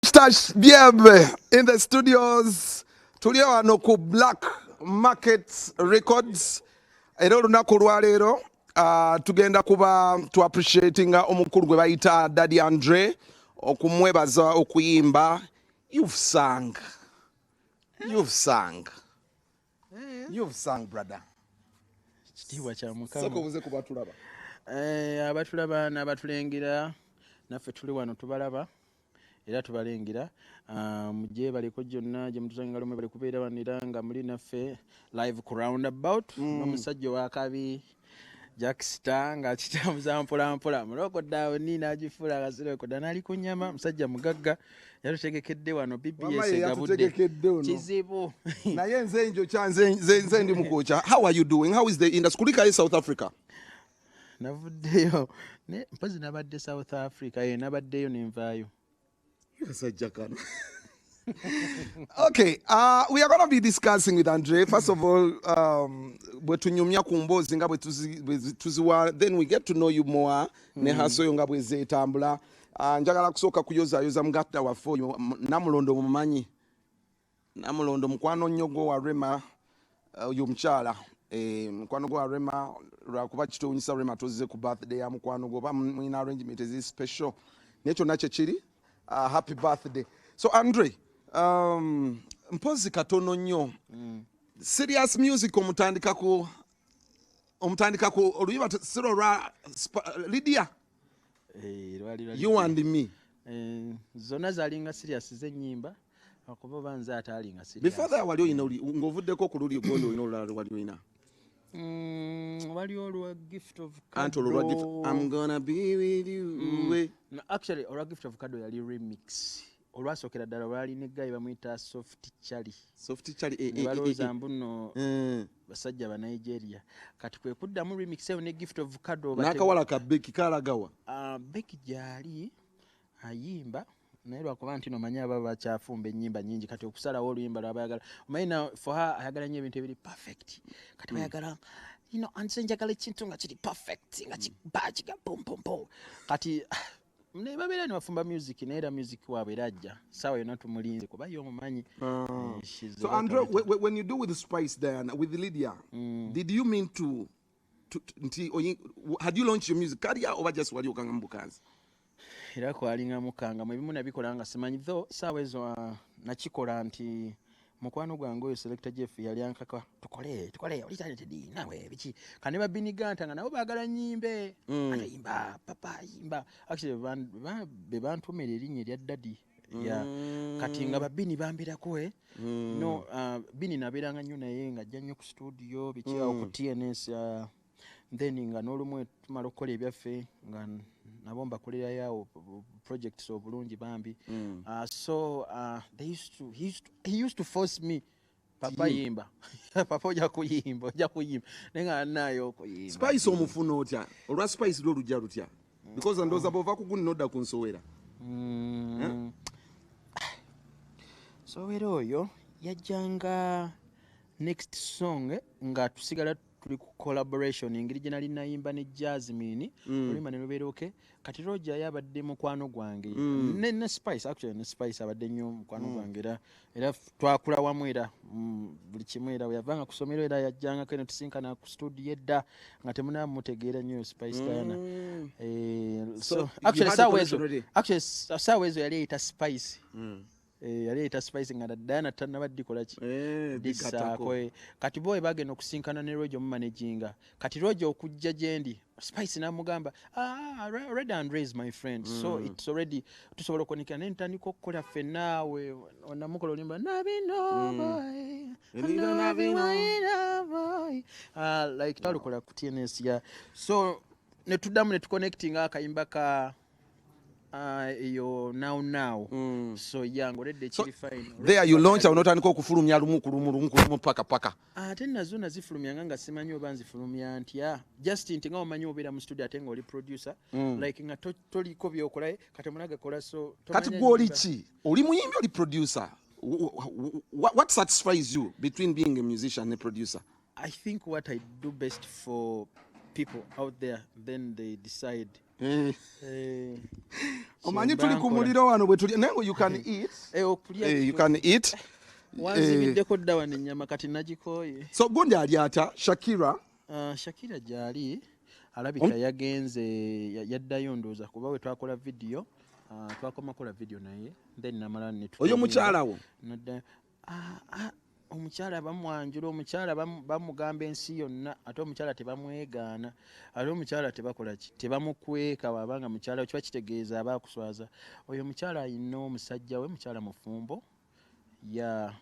Stash Biebe in the studios. Tuli wano ku Black Market Records. Era olunaku olwaleero tugenda kuba tu appreciatinga omukulu gwe bayita Daddy Andre okumwebaza okuyimba. You've sung. You've sung. You've sung, brother. Kitiibwa kya Mukama. Sooka obuze ku batulaba. Abatulaba n'abatulengera, naffe tuli wano tubalaba era tubalengera. Mujje baliko gyonna gye mutusanga, lumwe bali kubeera wano era nga muli naffe live ku roundabout n'omusajja owakabi Jack Star ng'akitambuza mpola mpola mu lockdown n'agifuula akasirokoda n'ali ku nnyama. Musajja mugagga, yatutegekedde wano Wamma BBS ye egabudde yatutegekedde ono. Kizibu. Naye nze njokya, nze ndi mukwokya. How are you doing? How is the industry? Kulikayo South Africa. Navuddeyo mpozi nabadde South Africa eyo, nabaddeyo nenvaayo. Kasajja kano. Okay, we are going to be discussing with Andre. First of all, bwe tunyumya ku mboozi nga bwe tuziwa, then we get to know you more ne hustle yo nga bwe zeetambula. Njagala kusooka kuyozaayoza mugatta waffe oyo Namulondo. Mumanyi Namulondo, mukwano nnyo gwo wa Rema, oyo omukyala, mukwano gwo wa Rema. Lwakuba kitowunyisa Rema tozze ku birthday ya mukwano gwo, oba mulina arrangement ezi special, naye kyonna kyekiri, happy birthday. So Andre, mpozi katono nnyo, serious music omutandika ku oluyimba si lwo lwa Lydia? Eh, lwali lwa You and Me. Eh, zonna zalinga serious z'ennyimba, akuba oba nze ataalinga serious. Before that wali oyina ng'ovuddeko ku luli gondi, olina olulala wali oyina? Wali olwa Gift of Anti olwo lwa Gift, Kado. I'm gonna be with you, eh. No, actually olwa Gift of Kado yali remix. Olwasookera ddala lwali ne guy bamuyita Soft Charlie. Soft Charlie, Ne balowooza mbu nno basajja ba Nigeria. Kati kwe kuddamu remix eyo ne Gift of Kado. N'akawala ka Beki kalagawa? Ah, Becky gyali ayimba, naye lwakuba nti nomanyi aba bakyafumba ennyimba nyingi, kati okusalawo oluyimba lwabayagala, omanyi na for her ayagala nnyo ebintu ebiri perfect. Kati bayagala, nze njagala ekintu nga kiri perfect, nga kiba kiga pum pum pum. Kati ne babeera ne bafumba music, naye era music waabwe era ajja saawa yonna, tumulinze kuba ye omumanyi. Eh, she's So a lot Andre, of it. when you do with Spice Diana, with Lydia, did you mean to nti had you launched your music career oba just wali okanga mubukanzi? Era kwalinga mukanga ebimu nabikola nga simanyi, though saawa ezo nakikola nti mukwano gwange oyo Selector Jeff yali ankaka tukole tukole, oli talented nawe biki. Kane babiniganta nga nabo baagala nyimbe, ate yimba papa yimba. Actually be bantumira erinnya erya Daddy ya kati nga babini bambirako, eh. No, Bini nabeeranga nnyo naye nga ajja nnyo ku studio biki awo ku TNS, then nga n'olumu tumala okukola ebyaffe nga nabo mbakolerayo awo projects obulungi bambi. So they used to, he used to, he used to force me, "Papa yimba, papa ojja kuyimba, ojja kuyimba," naye nga naayo okuyimba. Spice omufuna otya? Olwa Spice lwo lujja lutya? Because ndowooza bw'ova ku gundi nodda ku nsowera. Sowera oyo yajjanga next song, nga tusigala tuli ku collaboration engeri gye nali nayimba ne Jasmine, oluyimba ne lubeera okay. Kati Roger yabadde mukwano gwange ne Spice, actually ne Spice abadde nnyo mukwano gwange, era twakula wamu era buli kimu. Era bwe yavanga ku ssomero era yajjangako eno tusinkana ku studio edda nga temunamutegeera nnyo Spice Diana. Eh, So, so you actually had a saawa connection ezo already? Actually saawa ezo yali eyita Spice. Eh, yali eyita Spice nga Diana tannaba dikola ki Eh, disaako. bigattako. Eh. Kati boy bagenda okusinkana ne Roger omumanaginga. Kati Roger okujja gyendi, Spice namugamba, "Ah, already Andre is my friend, so it's already tusobola okukonikira." Naye ntandika okukola ffenna awe onamukola oluyimba Nabino boy, Nabino, Nabino. Boy. Ah, like twalukola ku TNS ya, so netuddamu netuconnectinga akayimba ka eyo Now Now. So yeah, ng'oledde So, ekiri fine. there you launch awo n'otandika okufulumya lumu ku lumu, lumu ku lumu, paka paka. Ate nazo nazifulumyanga nga simanyi oba nzifulumya ntya, just nti nga omanyi obeera mu studio ate nga oli producer, like nga toliko byokola, kati omulaga kola, so Kati tomanya gwe oli nyimba. ki? Oli muyimbi, oli producer? What satisfies you between being a musician and a producer? I think what I do best for people out there, then they decide. Eh. Eh, Omanyi kyemba tuli ku nkola. muliro wano bwe tuli naye you can eat. Eh, okulya You can eat. Wanzibiddeko dda wano ennyama, kati nagikooye. So gundi ali ata Shakira? Shakira gyali, alabika yagenze yaddayo ndowooza, kuba we twakola video, twakoma kola video naye, then namala ne Oyo mukyala wo? Naddayo. Omukyala bamwanjula, omukyala bamugamba ensi yonna, ate omukyala tebamwegaana, ate omukyala tebakola ki, tebamukweka. Wabanga mukyala kiba kitegeeza aba akuswaza. Oyo omukyala ayina omusajja we, mukyala mufumbo ya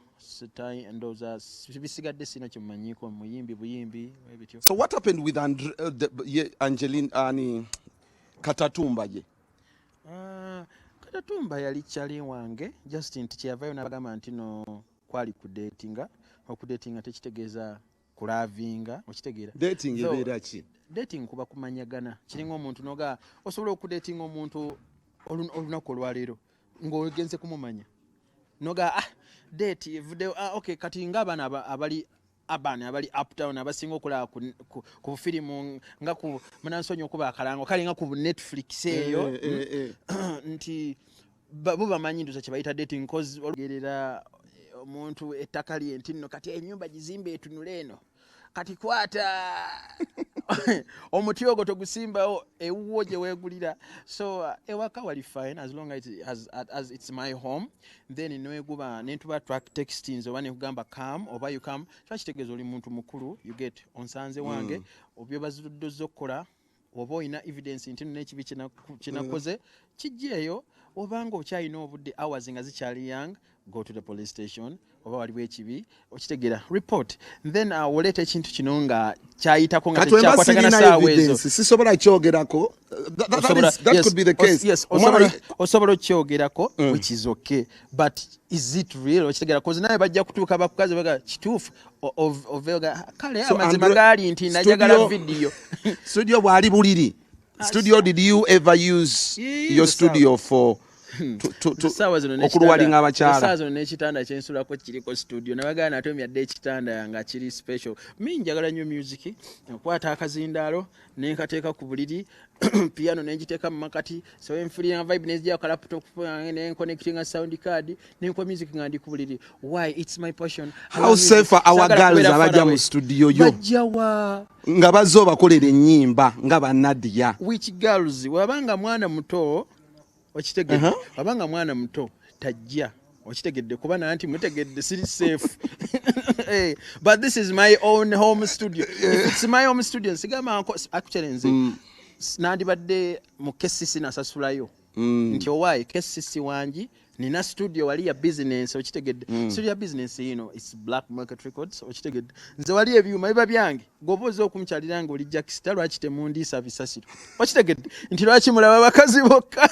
ndowooza bisigadde sina kyemumanyiiko, muyimbi buyimbi ebityo. So what happened with Andre, ye, Angeline ani Katatumba ye? Ah, Katatumba yali kyali wange, just nti kyeyavayo nabagamba nti no kwali kudatinga. Okudatinga tekitegeeza kulavinga, okitegeera? Dating So, ebeera ki? Dating kuba kumanyagana, kiringa omuntu noga osobola okudatinga omuntu olunaku olwaleero ng'ogenze kumumanya, noga ah, date evuddeyo, ah, okay. Kati ng'abaana abali abaana abali uptown abasinga okulaba ku firimu nga ku munansonyi okuba akalango kale nga ku Netflix eyo, nti bo bamanyi ndoza kye bayita dating, cause olugerera omuntu ettaka lye nti nno kati ennyumba gizimbe etunule eno, kati kwata omuti ogwo togusimbawo ewuwo gye weegulira. So ewaka wali fine as long as it's my home. Then neguba nentuba track textings oba nekugamba come oba you come, kiba kitegeeza oli muntu mukulu. You get onsanze wange obyobazudde okukola, oba olina evidence nti nno ekibi kyenakoze kijjeeyo, obanga okyalina obudde, hours nga zikyali young, go to the police station, oba waliwo ekibi, okitegeera, report. Then oleeta ekintu kino nga kyayitako nga Kati wemba tekyakwatagana sirina saawa ezo. evidence, sisobola kyogerako. That Yes, could be the case. Yes, osobola okyogerako, which is okay, but is it real? Okitegeera? Cause naye bajja kutuuka bakukazi baga kituufu ovega kale. So, amazima Andre, gaali nti najagala video. Studio bwali buliri, studio, did you ever use your studio for to Saawa zino okuluwalinga abakyala? Saawa zino n'ekitanda kyensulako kiriko studio. Nabagala natomyadde ekitanda nga kiri special. Mi njagala nnyo music, nkwata akazindaalo nenkateeka ku buliri, piano nengiteeka mu makati, so enfulira vibe, nenzija ka laptop yange nenconnectinga sound card, nenkuba music nga ndi ku buliri. Why? It's my passion. I How love music. safe are our Saagala girls kubeera far abajja away. mu studio yo? Bajja wa? Nga bazze obakolera ennyimba nga banadia. Which girls? Wabanga mwana muto, okitegedde? Wabanga mwana muto tajja, okitegedde? Kuba nanti mutegedde siri safe. Hey, but this is my own home studio. If it's my home studio, nsigamba actually nze nandibadde mu KCC nasasulayo nti owaaye KCC wangi nina studio wali ya business, okitegedde? Studio ya business ino, its Black Market Records, okitegedde? Nze wali ebyuma biba byange. Gwoba oza okumkyalira nga oli jackista, lwaki temundiisa bisasiro? Okitegedde nti lwaki mulaba bakazi bokka?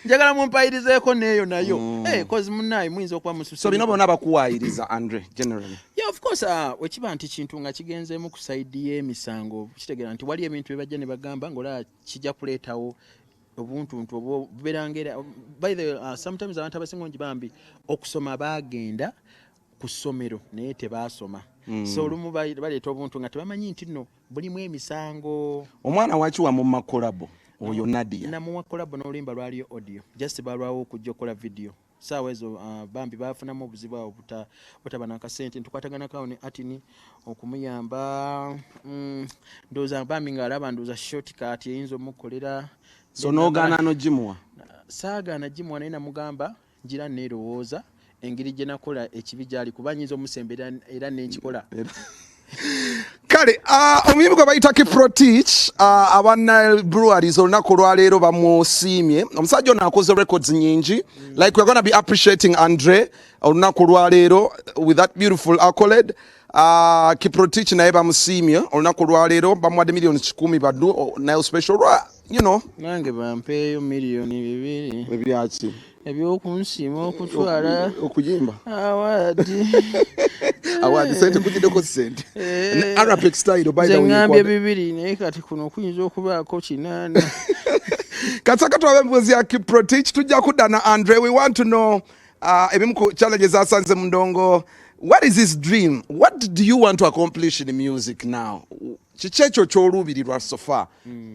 Njagala mumpayirizeeko neeyo nayo. Hey, cause munaaye muyinza okuba mususse. So bino bonna bakuwaayiriza, Andre, generally? Yeah, of course. Wekiba nti kintu nga kigenzeemu ku side y'emisango, kitegeera nti wali ebintu bye bajja ne bagamba ngaolaba kijja kuleetawo obuntuntu obwo bubeera ngera. By the way, sometimes abantu abasinga ongi bambi okusoma baagenda ku ssomero naye tebaasoma. So olumu baleeta obuntu nga tebamanyi nti nno bulimu emisango. Omwana waki wamumma collabo oyo Nadia? Namuwa collabo n'oluyimba lwaliyo audio, just balwawo okujja okukola video. Saawa ezo bambi bafunamu obuzibu awo butaba nakasente, ntukwataganakawo ne Atini okumuyamba. Ndowooza bambi ng'alaba ndowooza shortcut eyinza omukolera. So n'ogaana n'ogimuwa? Saagaana gimuwa, naye namugamba ngira neerowooza engeri gye nakola ekibi gyali, kuba nyinza omusembera era nenkikola. Kale omuyimbi gwe bayita Kiprotich, aba Nile Breweries olunaku olwaleero bamusiimye. Omusajja ono akoze records nyingi. Like, we're gonna be appreciating Andre olunaku olwaleero with that beautiful accolade. Kiprotich naye bamusiimye olunaku olwaleero, bamuwadde 100,000,000 baddu Nile special lwa Nange bampeeyo 2 million. Ebyaki? Ebyokunsiima okutwala okuyimba award. Award sente kugiddeko sente. Eh. Arabic style, by the Nze way. ŋŋambye 2, naye kati kuno kuyinza okubaako 8. Kasaka tulabe emboozi ya Kiprotich, tujja kudda na Andre. We want to know ebimu ku challenges asanze mu ndongo. What is his dream? What do you want to accomplish in music now? Kiki ekyo ky'oluubirirwa so far?